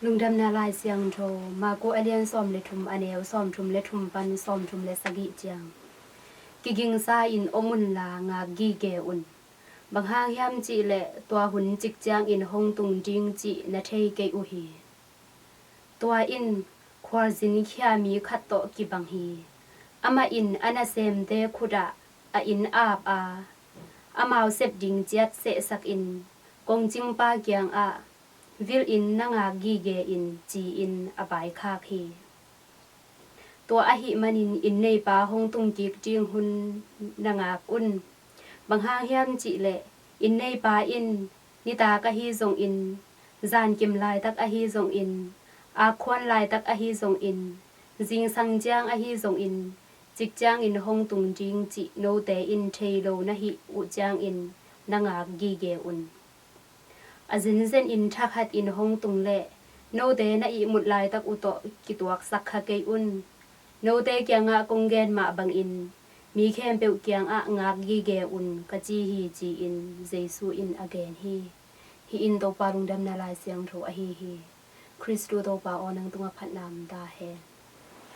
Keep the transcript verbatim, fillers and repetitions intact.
Lungdamna Lai Siangtho, Marku a lian sawm le thum, a neu sawmthum le thum pan sawmthum le sagih ciang. Kigingsa in om unla ngak gige un. Bang hang hiam cihleh tua hun cik ciangin hong tung ding cih na thei kei uh hi. Tua in khualzin khia mi khat tawh kibang hi. Amah in a nasemte khutah a inn ap a, amau sep ding ciat sehsakin kongcingpa kiangah, "Vil in na ngak gige in," ci-in a vaikhak hi. Tua ahih manin inn neipa hong tung kik ding hun na ngak un. Bang hang hiam cihleh inn neipa in nitak ahi zongin, zankim laitak ahi zongin, akkhuan laitak ahi zongin, zingsang ciang ahi zongin, cik ciangin hong tung ding cih note in thei lo na hih uh ciangin na ngak gige un. A zenzen in thakhat in hong tung leh note na ihmut laitak uh tawh kituaksak kha kei un. Note kiangah kong gen mah bangin mi khempeuh kiangah ngak gige un ka ci hi, ci-in Jesu in a gen hi. Hih in Topa Lungdamna Lai Siangtho ahi hi. Khristu Topa aw, nang tungah phatna om ta hen.